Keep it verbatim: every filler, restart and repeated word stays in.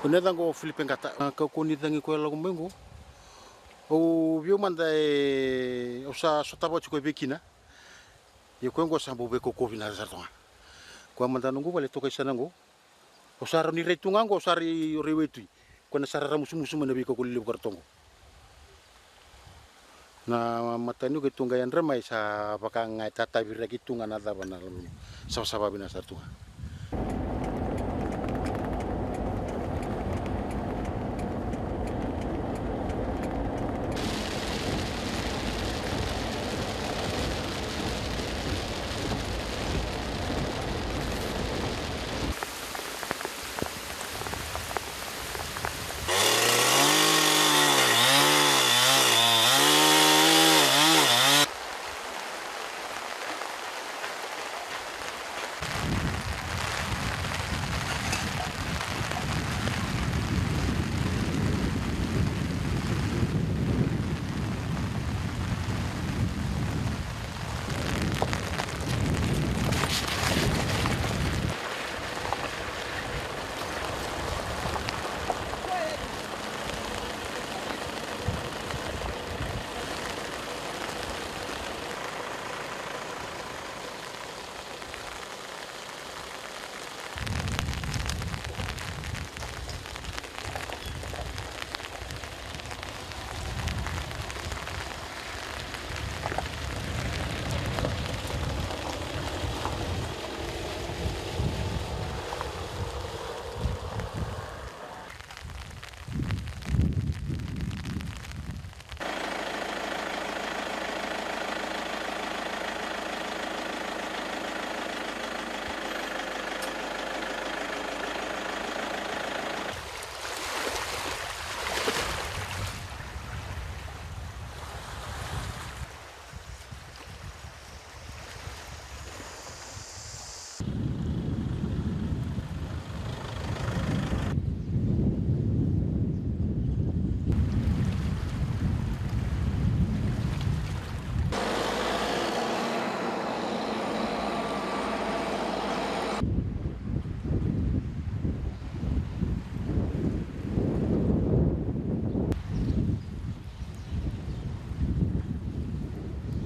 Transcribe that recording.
Ko na yacaqu o Filipe Qata, a, kau ko ni cagi koya lako mai qo. Au via mada e, au sa sotava oti koya vei kina. Ia koya qo sa bau veikaukaua vinaka sara tu ga. Koya mada noqu vale toka i sana qo. Au sa rawa ni rai tu ga qo, au sa rai, rai waitui. Koya na sa raramusumusu mai na veikaukaua lelevu ka ra tu qo. Na mataniu ke tu ga yadra mai sa vaka ga e tataviraki tu ga na cava na savasava vinaka sara tu ga.